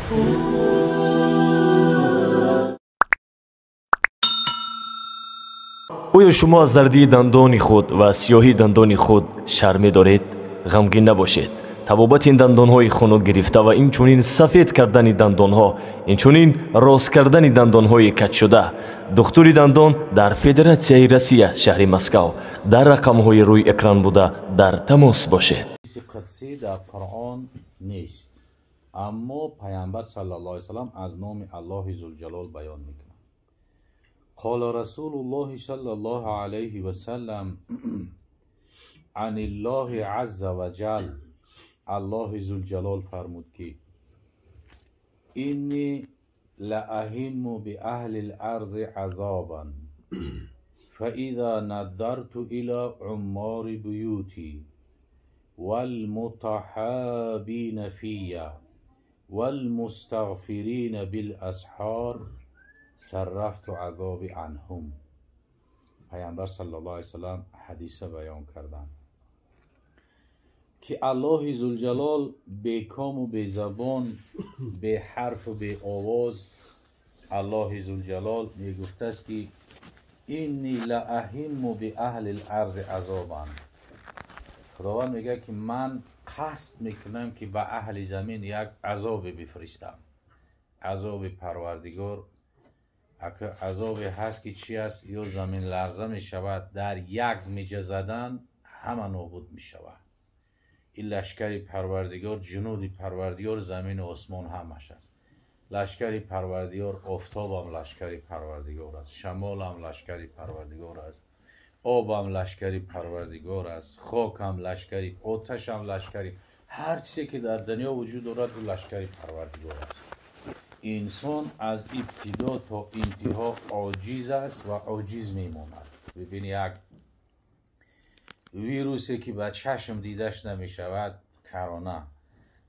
Оё шумо аз зардии дандони худ ва сиёҳии дандони худ шарм медоред? Ғамгин набошед. Табобати ин дандонҳои хунук гирифта ва инчунин сафед кардани дандонҳо, инчунин рост кардани дандонҳои каҷшуда. Духтури дандон дар Федератсияи Россия, шаҳри Москав. Дар рақамҳои рӯи экран буда дар тамос бошед. Ҳадиси қудсӣ дар Қуръон нест, аммо Пайғамбар саллаллоҳу алайҳи васаллам аз номи Аллоҳи Зулҷалол баён мекунад. Қола Расулуллоҳи саллаллоҳу алайҳи васаллам аниллоҳи азза ва ҷал, Аллоҳи Зулҷалол фармуд ки инни лааҳимму биаҳли ларзи азобан фаиза надарtu ила уммори буюти валмутаҳабина фия валмустағфирина биласҳор саррафту азоби анҳум. Пайғамбар саллаллоҳу алайҳи васаллам ҳадиса баён карданд ки Аллоҳи Зулҷалол бекому безабон, беҳарфу беовоз Аллоҳи Зулҷалол мегуфтааст ки инни лааҳимму биаҳли ларзи азобан. Худованд мегӯяд ки ман қасд мекунам ки ба аҳли замин як азобе бифиристам. Азоби Парвардигор азобе ҳаст ки чи аст? Ё замин ларза мешавад, дар як миҷа задан ҳама нобуд мешавад. Ин лашкари Парвардигор, ҷунуди Парвардигор замину осмон ҳамаш аст. Лашкари Парвардигор офтобам лашкари Парвардигор аст, шамолам лашкари Парвардигор аст, обам лашкари Парвардигор аст, хокам лашкари, оташам лашкари, ҳар чизе ки дар дунё вуҷуд дорад ӯ лашкари Парвардигор аст. Инсон аз ибтидо то интиҳо оҷиз аст ва оҷиз мемонад. Бибин, як вирусе ки ба чашм дидаш намешавад,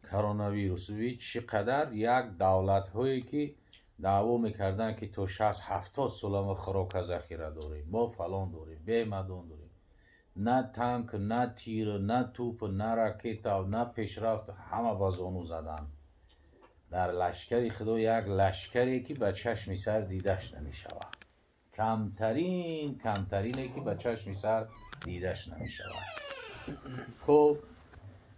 коронавирус, чӣ қадар як давлатҳое ки даъво мекарданд ки то 60-70 сола мо хӯрока захира дорем, мо фалон дорем, бемадон дорем, на танк, на тир, на тӯп, на ракета, на пешрафт, ҳама ба зону заданд. Дар лашкари Худо як лашкаре ки ба чашми сар дидаш намешавад, камтарине ки ба чашми сар дидаш намешавад. Хуб,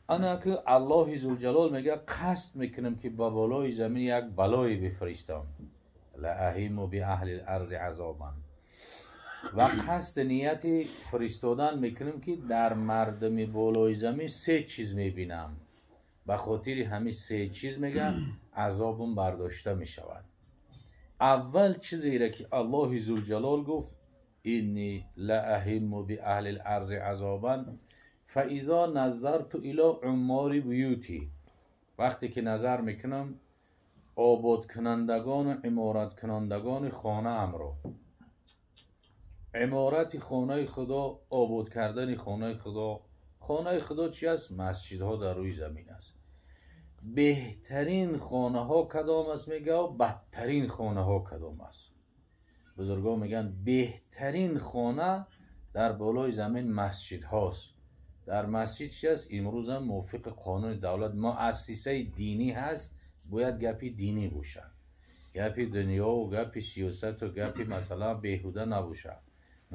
ана ки Аллоҳи Зулҷалол мегӯяд қасд мекунам ки ба болои замин як балое бифиристам, лааҳимму биаҳли ларзи азобан, ва қасди нияти фиристодан мекунам ки дар мардуми болои замин се чиз мебинам. Ба хотири ҳамин се чиз мегӯяд азобам бардошта мешавад. Аввал чизеро ки Аллоҳи Зулҷалол гуфт инни лааҳимму биаҳли ларзи азобан фаизо назарту ило уммори буюти, вақте ки назар мекунам ободкунандагону имораткунандагони хонаамро, иморати хонаи Худо, обод кардани хонаи Худо. Хонаи Худо чи аст? Масҷидҳо дар рӯи замин аст. Беҳтарин хонаҳо кадом аст мегӯяд, бадтарин хонаҳо кадом аст? Бузургон мегӯянд беҳтарин хона дар болои замин масҷидҳост. Дар масҷид чи аст? Имрӯзам мувофиқи қонуни давлат муассисаи динӣ ҳаст, бояд гапи динӣ бошад, гапи дунёву гапи сиёсату гапи масалан беҳуда набошад.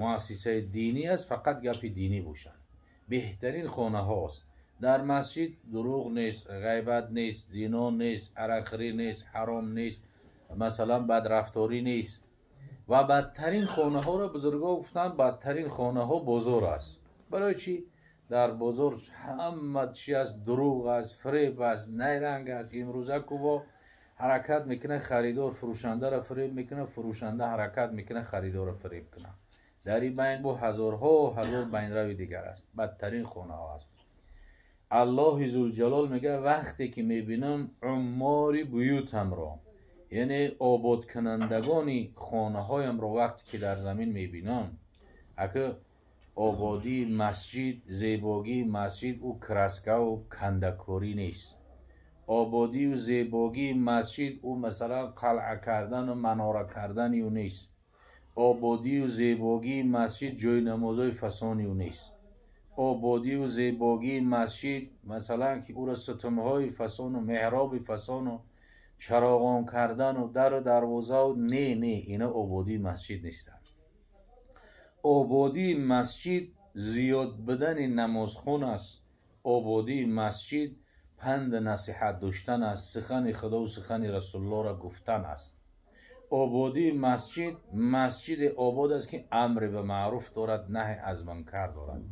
Муассисаи динӣ аст, фақат гапи динӣ бошад. Беҳтарин хонаҳост. Дар масҷид дурӯғ нест, ғайбат нест, зино нест, арақхӯрӣ нест, ҳаром нест, масалан бадрафторӣ нест. Ва бадтарин хонаҳоро бузургҳо гуфтанд бадтарин хонаҳо бозор аст. Барои чӣ? Дар бозор ҳама чи аст? Дурӯғ аст, фиреб аст, найранг аст. Имрӯза кубо ҳаракат мекунад харидор фурӯшандаро фиреб мекунад, фурӯшанда ҳаракат мекунад харидорро фиреб кунад. Дар ин байн бо ҳазорҳо ҳазор байнрави дигар аст. Бадтарин хонаҳо аст. Аллоҳи Зулҷалол мегӯяд вақте ки мебинам уммори буютамро, яъне ободкунандагони хонаҳоямро вақте ки дар замин мебинам, ака ободии масҷид, зебогии масҷид ӯ краскаву кандакорӣ нест. Ободию зебогии масҷид ӯ масалан қалъа кардану манора кардани ӯ нест. Ободию зебогии масҷид ҷои намозҳои фасони ӯ нест. Ободию зебогии масҷид масалан ки ӯро сутунҳои фасону меҳроби фасону чароғон кардану дару дарвозаву не, ина ободии масҷид нестанд. Ободии масҷид зиёд будани намозхон аст. Ободии масҷид панд насиҳат доштан аст, сухани Худову сухани Расулуллоҳро гуфтан аст. Ободии масҷид, масҷиде обод аст, ки амре ба маъруф дорад, наҳй аз мункар дорад.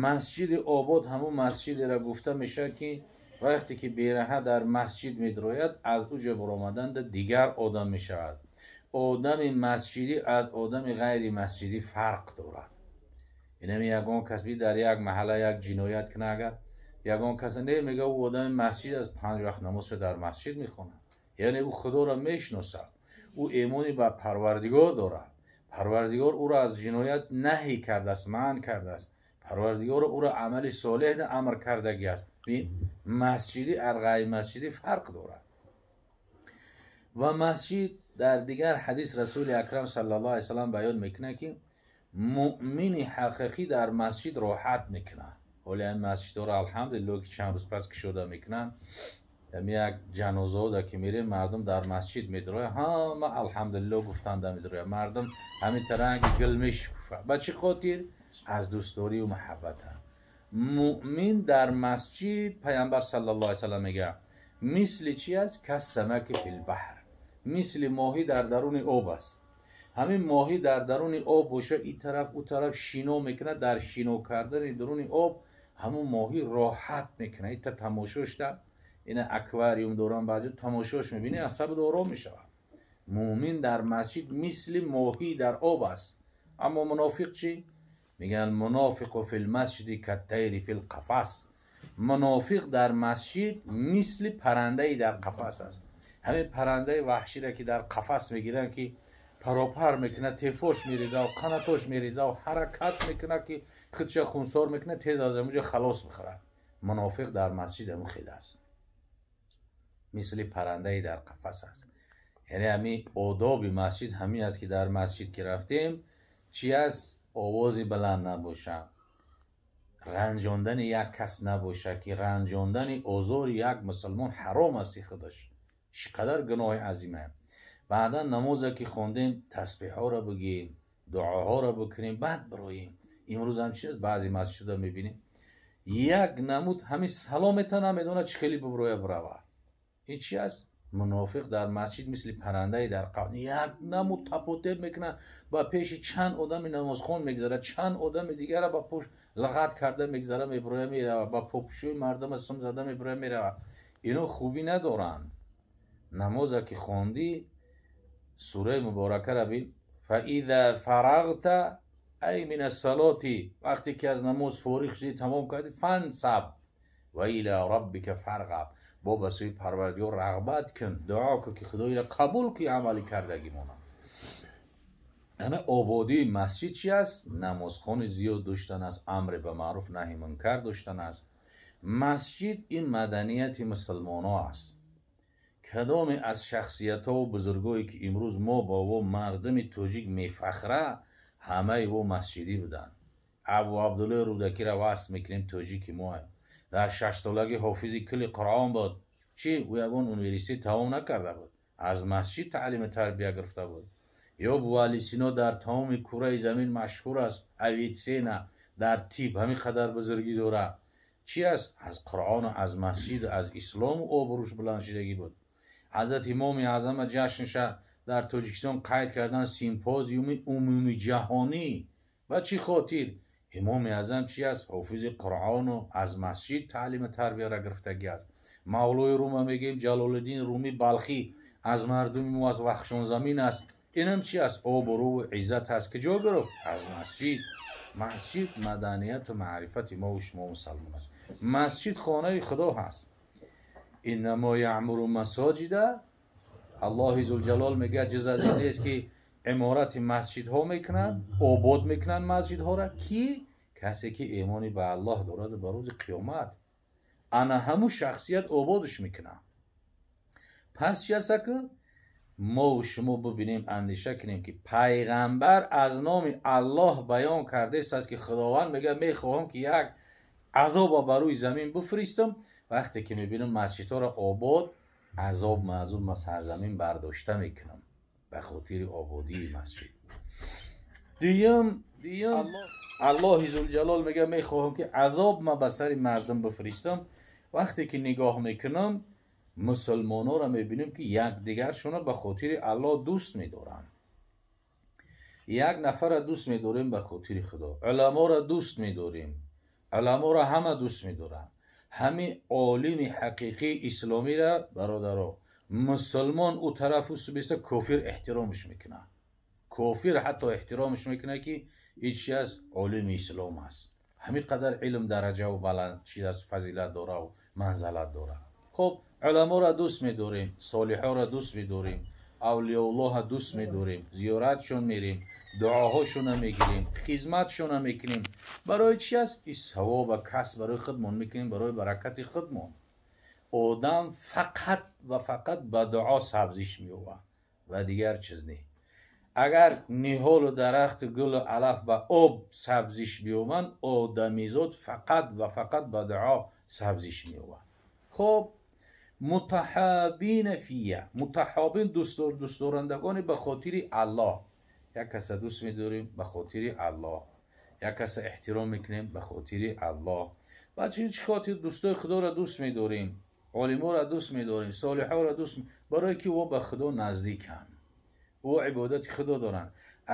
Масҷиди обод ҳамун масҷидеро гуфта мешавад, ки вақте ки бераҳа дар масҷид медрояд, аз ӯ ҷо баромаданда дигар одам мешавад. Одами масҷидӣ аз одами ғайри масҷидӣ фарқ дорад. Инами ягон кас би дар як маҳалла як ҷиноят кина, агар ягон кас не мега, ӯ одами масҷид аст, 5 вақт намозшо дар масҷид мехонад, яъне ӯ Худоро мешиносад, ӯ эмони ба Парвардигор дорад, Парвардигор ӯро аз ҷиноят наҳӣ кардааст, манъ кардааст, Парвардигор ӯро амали солеҳ амр кардагӣ аст. Масҷидӣ аз ғайри масҷидӣ фарқ дорад. Ва масҷид дар дигар ҳадис Расули Акрам саллаллоҳу алайҳи васаллам баён мекунад, ки муъмини ҳақиқӣ дар масҷид роҳат мекунад. Ҳоле ҳамин масҷидҳоро, алҳамдулиллоҳ, ки чанд рӯз пас кушода мекунанд, ҳамин як ҷанозаҳо ки мерем, мардум дар масҷид медрояд, ҳама алҳамдулиллоҳ гуфтанда медрояд, мардум ҳамин таранги гул мешукуфад. Ба чӣ хотир? Аз дӯстдорию муҳаббата. Муъмин дар масҷид, Паямбар саллаллоҳу алайҳи васаллам мегӯяд, мисли чи аст? كالسمك في البحر, мисли моҳӣ дар даруни об аст. Ҳамин моҳӣ дар даруни об боша, ин тараф, ӯ тараф шино мекунад, дар шино кардани даруни об ҳамун моҳӣ роҳат мекунад. Ита тамошошда, ина аквариум дорам, баъзе тамошош мебинӣ, асаб ором мешавад. Муъмин дар масҷид мисли моҳӣ дар об аст. Аммо мунофиқ чӣ мегӯянд? المنافق في المسجد كالطير في القفص. Мунофиқ дар масҷид мисли паррандае дар қафас аст. Ҳамин паррандаи ваҳшире, ки дар қафас мегиранд, ки паропар мекунад, тефош мерезаву қанатош мерезаву ҳаракат мекунад, ки худша хунсор мекунад, тез аз ҳамуҷа халос бихӯрад. Мунофиқ дар масҷид ҳамун хел аст, мисли паррандае дар қафас аст. Яъне ҳамин одоби масҷид ҳамин аст, ки дар масҷид ки рафтем, чи аст? Овози баланд набошад, ранҷондани як кас набошад, ки ранҷондани озори як мусулмон ҳаром аст, худаш чӣ қадар гуноҳи азима. Баъдан намозе ки хондем, тасбеҳҳоро бигӯем, дуоҳоро бикунем, баъд бироем. Имрӯз ҳам чи аст? Баъзе масҷидо мебинем, як намуд ҳамин саломета намедонад, чӣ хеле биброя бирава. Ин чи аст? Мунофиқ дар масҷид мисли паррандае дар қафас, як намуд тапотеп мекунад, ба пеши чанд одами намозхон мегузарад, чанд одами дигара ба пушт лағат карда мегузара, меброя, мерава, ба попушӯи мардума сим зада меброя, мерава. Ино хубӣ надоранд. Намоза ки хондӣ, сураи муборакара бин: فإذا فرغت أي من الصلاة, вақте ки аз намоз фориғ шудӣ, тамом кардӣ, فانصب وإلى ربك فارغب, бо ба сӯи Парвардигор рағбат кун, дуо кун, ки Худоира қабул ки амалӣ кардагимона. Ана ободии масҷид чи аст? Намозхони зиёд доштан аст, амре ба маъруф, наҳи мункар доштан аст. Масҷид ин маданияти мусулмоно аст. Кадоме аз шахсиятҳову бузургое, ки имрӯз мо бо во мардуми тоҷик мефахра, ҳамаи во масҷидӣ буданд. Абу Абдуллои Рӯдакиро васф мекунем, тоҷики мо, дар 6-солагӣ ҳофизи кулли Қуръон буд. Чи ӯ ягон университет тамом накарда буд, аз масҷид таълиму тарбия гирифта буд. Ё Буали Сино дар тамоми кураи замин машҳур аст, Авитсена дар тиб ҳамин қадар бузургӣ дорад. Чи аст? Аз Қуръону аз масҷиду аз ислому обрӯш баланд шудагӣ буд. Ҳазрати Имоми Аъзама ҷашнша дар Тоҷикистон қайд кардан, симпозиуми умумиҷаҳонӣ. Ба чӣ хотир? Имоми Аъзам чи аст? Ҳофизи Қуръону аз масҷид таълиму тарбияро гирифтагӣ аст. Мавлои Рума мегӯем, Ҷалолиддин Румӣ Балхӣ аз мардуми мо, аз Вахшонзамин аст. Инам чи аст? Обрӯву иззат аст, ки ҷо гирифт аз масҷид. Масҷид маданияту маърифати мову шумо мусалмон аст. Масҷид хонаи Худо ҳаст. إنما يعمر المساجد, Аллоҳи зулҷалол мегӯяд, ҷуз аз ин нест, ки иморати масҷидҳо мекунанд, обод мекунанд масҷидҳоро ки касе, ки эмони ба Аллоҳ дораду ба рӯзи қиёмат, ана ҳамун шахсият ободаш мекунад. Пас чи аста, ки мову шумо бибинем, андеша кунем, ки пайғамбар аз номи Аллоҳ баён кардааст, ки Худованд мегӯяд: мехоҳам, ки як азоба ба рӯи замин бифиристам, вақте ки мебинам масҷидҳоро обод Азоб маъзум ма сарзамин бардошта мекунам ба хотири ободии масҷид. Дуюм, Аллоҳи Зулҷалол мега мехоҳам ки азоб ма ба сари мардум бифиристам. Вақте ки нигоҳ мекунам, мусулмонҳоро мебинем ки якдигаршонро ба хотири Аллоҳ дӯст медоранд. Як нафарро дӯст медорем ба хотири Худо, уламоро дӯст медорем, уламоро ҳама дӯст медоранд. Ҳами олими ҳақиқии исломиро, бародаро, мусулмон ӯ тарафу субиста кофир эҳтиромаш мекунад. Кофир ҳатто эҳтиромаш мекунад ки ҳеҷ чи аст, олими ислом аст. Ҳамин қадар илм дараҷаву баланд чиз аст, фазилат дораву манзалат дорад. Хуб, уламоро дӯст медорем, солиҳоро дӯст медорем, авлиёуллоҳро дӯст медорем, зиёратшон мерем, дуоҳошонро мегирем, хизматшонро мекунем. Барои чи аст? Ин савоба касб барои худмон мекунем, барои баракати худмон. Одам фақат ва фақат ба дуо сабзиш меёбад ва дигар чиз не. Агар ниҳолу дарахту гулу алаф ба об сабзиш биёбанд, одамизод фақат ва фақат ба дуо сабзиш меёбад. Хуб, мутаҳабина фия, мутаҳабин дӯстдорандагони ба хотири Аллоҳ. Як каса дӯст медорем ба хотири Аллоҳ, як каса эҳтиром мекунем ба хотири Аллоҳ. Ба чӣ хотир дӯстои Худоро дӯст медорем, олиморо дӯст медорем, солиҳоро дӯст, барое ки ӯ ба Худо наздиканд, ӯ ибодати Худо доранд.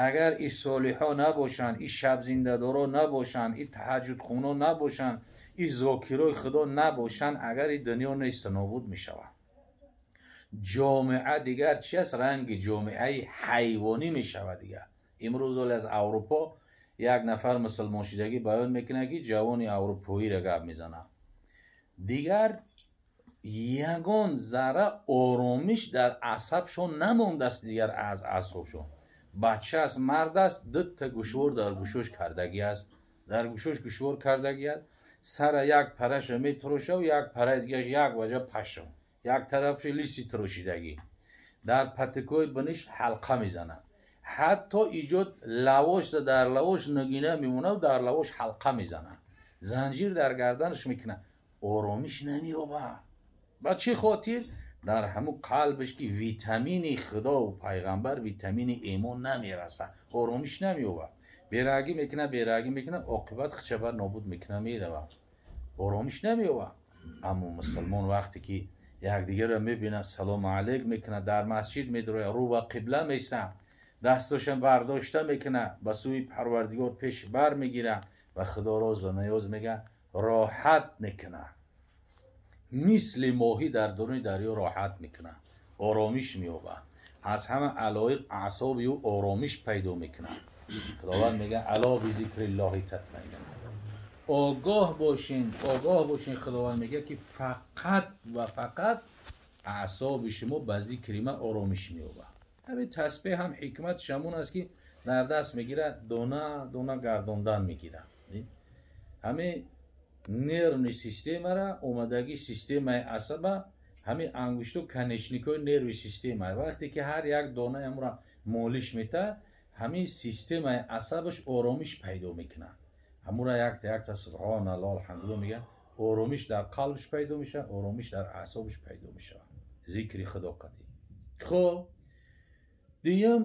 Агар ин солиҳо набошанд, ин шабзиндадоро набошанд, ин таҳаҷҷудхуно набошанд, ин зокирои Худо набошанд, агар ин дунё нест, нобуд мешавад. Ҷомеа дигар чи аст? Ранги ҷомеаи ҳайвонӣ мешавад дигар. Имрӯз оли аз Аврупо як нафар мусулмоншидагӣ баён мекунад ки ҷавони аврупоиро гап мезанад. Дигар ягон зарра оромиш дар асабшон намондааст, дигар аз асобшон. Бача аст, мард аст, дута гӯшвор дар гӯшош кардагӣ аст, дар гӯшош гӯшвор кардагӣ аст. Сара як параша метарошав, як параи дигараш як ваҷа пашав, як тарафи лиси тарошидагӣ, дар патикои биниш ҳалқа мезанад. Ҳатто иҷод лавош дар лавош нагина мемонад, дар лавош ҳалқа мезанад, занҷир дар гарданаш мекунад, оромиш намеёбад. Ба чӣ хотир? Дар ҳамун қалбаш ки витамини Худову пайғамбар, витамини имон намерасад, оромиш намеёбад. Берагӣ мекунад, берагӣ мекунад, оқибат хичабар нобуд мекунад, меравад, оромиш намеёбад. Аммо мусулмон вақте ки якдигарро мебинад, салому алайк мекунад, дар масҷид медарояд, рӯ ба қибла меистад, дастошам бардошта мекунад, ба сӯи Парвардигор пеш бар мегирад ва Худо розу ниёз мегӯяд, роҳат мекунад. Мисли моҳӣ дар даруни дарё роҳат мекунад, оромиш меёбад. Аз ҳама алоиқ аъсоби ӯ оромиш пайдо мекунад. Худованд мегӯяд: ало бизикриллоҳи татмаинна. Огоҳ бошин, огоҳ бошин. Худованд мегӯяд ки фақат ва фақат аъсоби шумо ба зикри ман оромиш меёбад. Ҳамин тасбеҳ ҳам ҳикматаш ҳамон аст ки дар даст мегирад, дона дона гардондан мегирад. Ҳамин нервни системара, омадагӣ системаи асаба, ҳамин ангушту конечникҳои нерви система. Вақте ки ҳар як донаи ҳамонро молиш метаҳад, ҳамин системаи асабаш оромиш пайдо мекунад. Ҳамонро якта якта субҳоналлоҳ, алҳамдулиллоҳ мегӯяд, оромиш дар қалбаш пайдо мешавад, оромиш дар аъсобаш пайдо мешавад. Зикри Худо қатъӣ. Хуб, дуюм,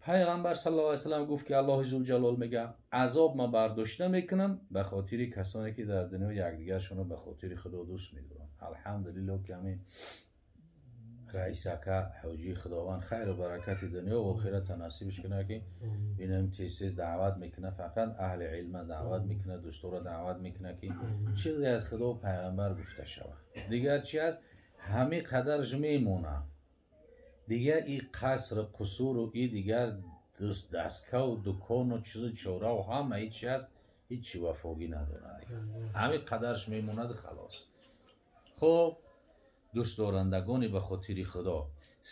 пайғамбар саллаллоҳу алайҳи васаллам гуфт ки Аллоҳи Зулҷалол мегӯяд: азоб ман бардошта мекунам ба хотири касоне ки дар дунё якдигаршонро ба хотири Худо дӯст медоранд. Алҳамдулиллоҳ ки ҳамин раисака ҳоҷии Худованд хайру баракати дунё ва охирата насибаш кунад ки бинем тез тез даъват мекунад, фақат аҳли илма даъват мекунад, дӯстора даъват мекунад ки чизе аз Худо пайғамбар гуфта шавад. Дигар чи аст? Ҳамин қадарш мемонад. Дигар и қаср, қусуру и дигар дасткаву дукону чизу чораву ҳама ҳеҷ чи аст, ҳеҷ чи вафогӣ надорад. Ҳамин қадарш мемонад, халос. Хуб, дӯстдорандагони ба хотири Худо.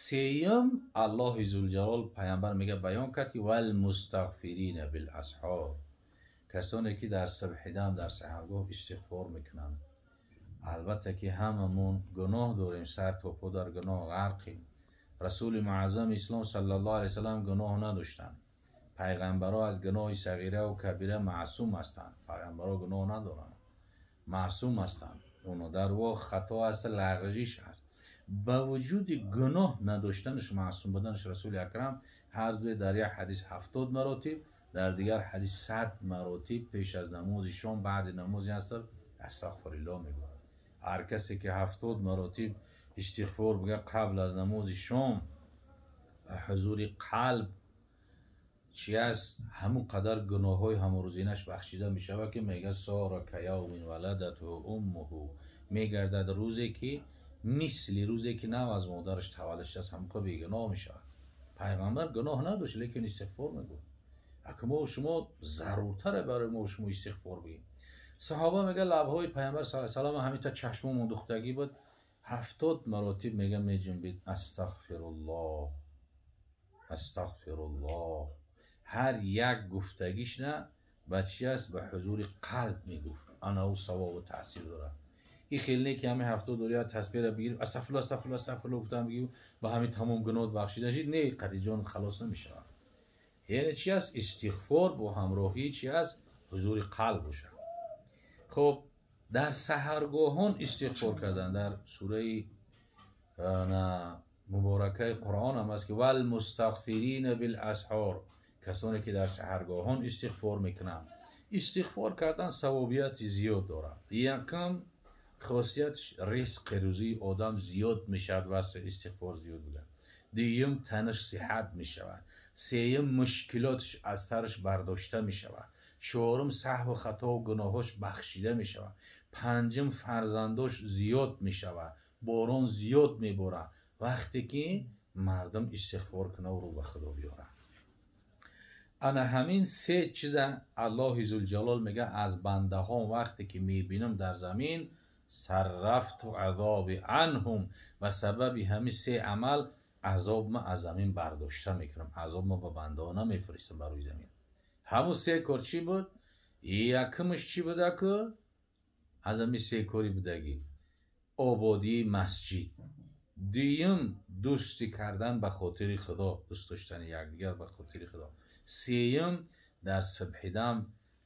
Сеюм, Аллоҳи Зулҷалол пайғамбар мега баён кард ки валмустағфирина биласҳор, касоне ки дар субҳидам, дар саҳаргоҳ истиғфор мекунанд. Албатта ки ҳамамон гуноҳ дорем, сар то по дар гуноҳ ғарқем. Расули муаззами ислом саллаллоҳу алайҳи васаллам гуноҳ надоштанд. Пайғамбарҳо аз гуноҳи сағира ва кабира маъсум ҳастанд. Пайғамбарҳо гуноҳ надоранд, маъсум ҳастанд. Оно дар воқеъ хато аст, лағжиш аст. Ба вуҷуди гуноҳ надоштанаш, маъсум буданаш, Расули Акрам ҳар дуе дар як ҳадис 70 маротиб, дар дигар ҳадис 100 маротиб пеш аз намози шом, баъди намози аср астағфируллоҳ мегӯяд. Ҳар касе ки 70 маротиб истиғфор бигӯяд қабл аз намози шом, ба ҳузури қалб чи аст, ҳамон қадар гуноҳҳои ҳамрӯзинаш бахшида мешавад, ки мегӯяд сора каявмин валадатҳу уммуҳу, мегардад рӯзе ки мисли рӯзе ки нав аз модараш таваллуд шудааст, ҳамон қадар бегуноҳ мешавад. Пайғамбар гуноҳ надошт, лекин истиғфор мегуфт. Ака мо шумо заруртаре барои мо шумо истиғфор бигем. Саҳоба мегӯяд лабҳои пайғамбар саллаллоҳу алайҳи васаллам ҳамин та чашмомон духтагӣ буд, 70 маротиб мегӯяд меҷунбид астағфируллоҳ, астағфируллоҳ. Ҳар як гуфтагиш на ба чи аст, ба ҳузури қалб мегуфт. Ана ӯ савобу таъсир дорад. Ин хеле не ки ҳамин 70 дория тасбеҳро бигирем, астағфируллоҳ, астағфируллоҳ, астағфируллоҳ гуфтан бигирем, ба ҳамин тамом гуноҳ бахшида шид, не, қатъи ҷон халос намешавад. Яъне чи аст? Истиғфор бо ҳамроҳии чи аст? Ҳузури қалб бошад. Хоб, дар саҳаргоҳон истиғфор кардан дар сураи муборакаи Қуръон ҳам аст, ки валмустағфирина биласҳор, касоне ки дар саҳаргоҳон истиғфор мекунанд. Истиғфор кардан савобияти зиёд дорад. Якум хосиятш ризқи рӯзии одам зиёд мешавад ва истиғфор зиёд буда. Дуюм танаш сиҳат мешавад. Сеюм мушкилоташ аз сараш бардошта мешавад. Чорум саҳву хатову гуноҳош бахшида мешавад. Панҷум фарзандош зиёд мешавад, борон зиёд меборад вақте ки мардум истиғфор кунад ва рӯ ба Худо биёрад. Ана ҳамин се чиза Аллоҳи Зулҷалол мегӯяд аз бандаҳон вақте ки мебинам дар замин, саррафту азоби анҳум, ба сабаби ҳамин се амал азоб ма аз замин бардошта мекунам, азоб ма ба бандаҳо намефиристам бар рӯи замин. Ҳамун се кор чӣ буд? Якумаш чӣ буда ку? Аз ҳамин се кори будагӣ ободии масҷид, дуюм дӯстӣ кардан ба хотири Худо, дӯст доштани якдигар ба хотири Худо, сеюм дар субҳидам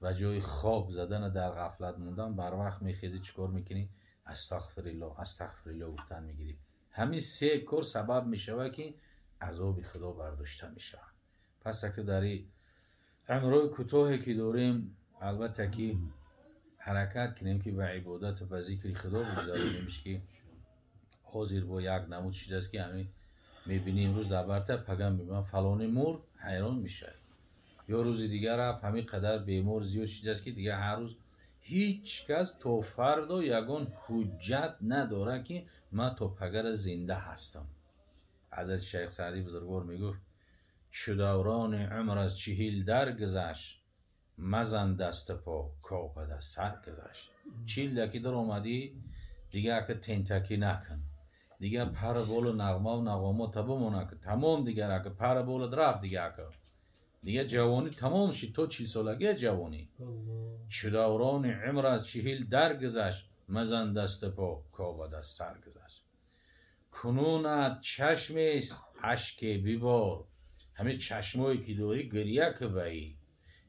ба ҷои хоб задана дар ғафлат мондан барвақт мехезӣ, чӣ кор мекунӣ? Астағфируллоҳ, астағфируллоҳ гуфтан мегирӣ. Ҳамин се кор сабаб мешавад ки азоби Худо бардошта мешавад. Пас ака дар умрҳои кӯтоҳе ки дорем, албатта ки ҳаракат кунем ки ба ибодату ба зикри Худо бигзаронемш, ки ҳозир бо як намуд шидааст ки ҳамин мебинӣ имрӯз дар барта, паган мебинам фалоне мурд, ҳайрон мешавӣ. Ё рӯзи дигар рафт, ҳамин қадар бемор зиёд шидааст ки дигар ҳар рӯз ҳеҷ кас то фардо ягон ҳуҷҷат надорад ки ман то пагара зинда ҳастам. Ҳазрати Шайх Саъдӣ бузургвор мегуфт: чу даврони умр аз 40 даргузашт, мазан дасту по кобад аз сар гузашт. 40 даки даромадӣ, дигар ака тентакӣ накун, дигар пару болу нағмаву нағомота бимона, тамом, дигар ака пару болат рафт, дигар ака дигар ҷавонӣ тамом шид, то 40 солагия ҷавонӣ. Чу даврони умр аз 40 даргузашт, мазан дасту по кобад аз сар гузашт. Кунунат чашмест ашке бибор, ҳамин чашмое ки дорӣ гиря ки баӣ,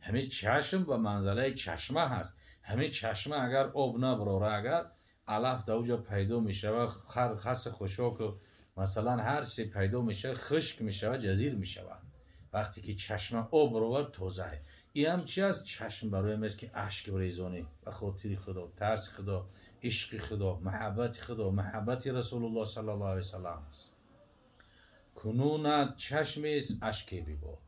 ҳамин чашм ба манзалаи чашма ҳаст. Ҳамин чашма агар об набарора, агар алаф дар оҷо пайдо мешавад, хаси хушоку масалан ҳар чизе пайдо мешавад, хушк мешавад, ҷазир мешавад. Вақте ки чашма об баровард, тоза. Ин ҳам чи аст? Чашм барои аст ки ашк резонӣ ба хотири Худо, тарси Худо, ишқи Худо, маҳаббати Худо, маҳаббати Расулуллоҳ саллаллоҳу алайҳи васаллам. Кунунат чашмест ашке бибор,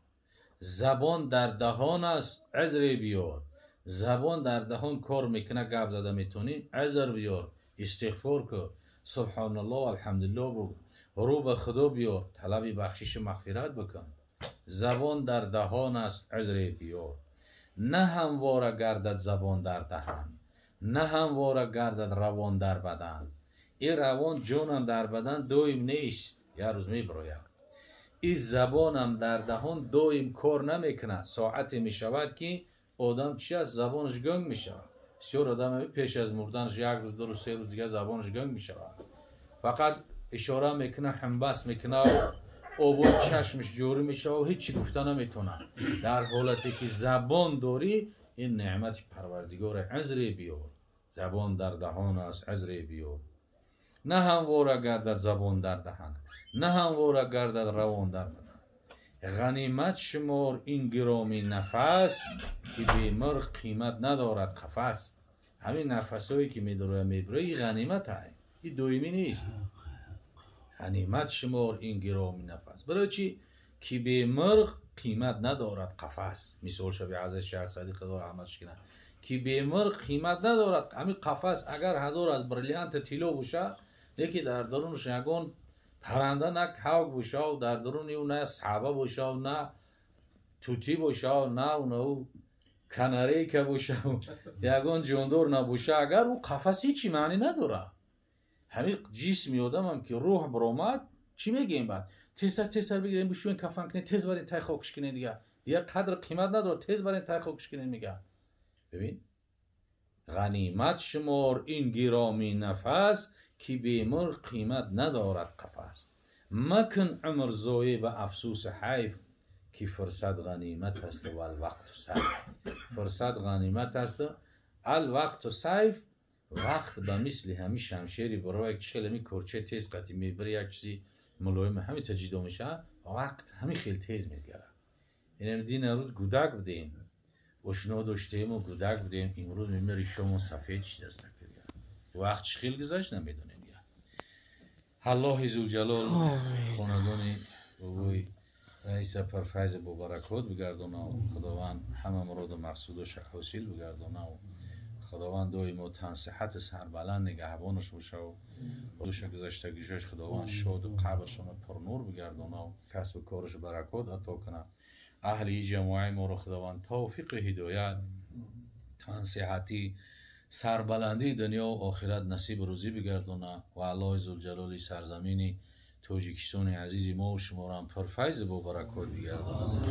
забон дар даҳон аст узре биёр. Забон дар даҳон кор мекунад, гап зада метавонӣ, узр биёр, истиғфор кун, субҳоналлоҳ алҳамдулиллоҳ бугӯ, рӯ ба Худо биёр, талаби бахшишу мағфират бикун. Забон дар даҳон аст узре биёр. На ҳамвора гардад забон дар даҳан, на ҳамвора гардад равон дар бадан. Ин равон ҷонам дар бадан доим нест, як рӯз мебирояд. Ин забонам дар даҳон доим кор намекунад. Соате мешавад ки одам чи аст, забонаш гӯнг мешавад. Бисёр одам пеш аз мурданаш як рӯз, ду рӯз, се рӯз дигар забонаш гӯнг мешавад. Фақат ишора мекунад, ҳамбаст мекунад, овози чашмаш ҷорӣ мешавад, ҳеҷ чӣ гуфта наметавонад. Дар ҳолате ки забон дорӣ, ин неъмати Парвардигор, узре биёр. Забон дар даҳон аст, узре биёр. На ҳамвора гардад забон дар даҳан, на ҳамвора гардад равон дар бадан. Ғанимат шумор ин гиромӣ нафас, ки бемурғ қимат надорад қафас. Ҳамин нафасҳое ки медороя мебироя, ин ғанимат ай, ин доимӣ нест. Ғанимат шумор ин гиромӣ нафас, барои чӣ ки бемурғ қимат надорад қафас. Мисол шаби ҳазрат Шайх Саъдӣ, Худо раҳматш кунад, ки бемурғ қимат надорад. Ҳамин қафас агар ҳазор аз бриллиант тилло боша, лекин дар дарунаш ягон парранда, на кавк бошав, дар даруни ӯ на саба бошав, на тутӣ бошав, на ӯ канарейка бошав, ягон ҷондор набоша, агар ӯ қафас ҳичи маънӣ надорад. Ҳамин ҷисми одамам ки рӯҳ баромад, чӣ мегӯем баъд? Тезтар, тезтар бигирем, бишӯем, кафан кунем, тез барем тай хокш кунем, дигар қадр қимат надорад, тез барем тай хокш кунем, мега. Бибин, ғанимат шумор ин гиромӣ нафас, ки бемурғ қимат надорад қафас. Макун умр зоеъ ба афсӯсу ҳайф, ки фурсат ғанимат асту валвақту сайф. Фурсат ғанимат асту алвақту сайф. Вақт ба мисли ҳамин шамшери боро, як хел ҳамин корча тез қати мебири, як чизи мулоим ҳамин та ҷидо мешавад. Вақт ҳамин хел тез мезгарад. Инам дина рӯз гудак будем, ошно доштему гудак будем, имрӯз мебинем ришомон сафед шидаст. Вақт чӣ хел гузашт, намедонем. Аллоҳи зулҷалол хонадони бобои раиса пурфайзу бобаракот бигардонав. Худованд ҳама муроду мақсудоша ҳосил бигардонав. Худованд доимо тансиҳату сарбаланд нигаҳбонаш бошав. Душа гузаштагишош Худованд шоду қабршона пурнур бигардонав, касбу кораш баракот ато кунад. Аҳли ҷамоаи моро Худованд тавфиқи ҳидоят, тансиҳатӣ, сарбаландии дунёву охират насибу рӯзӣ бигардонад. Ва Аллоҳи зулҷалоли сарзамини Тоҷикистони азизи мову шуморо ҳам пурфайзу бобаракот бигардонад.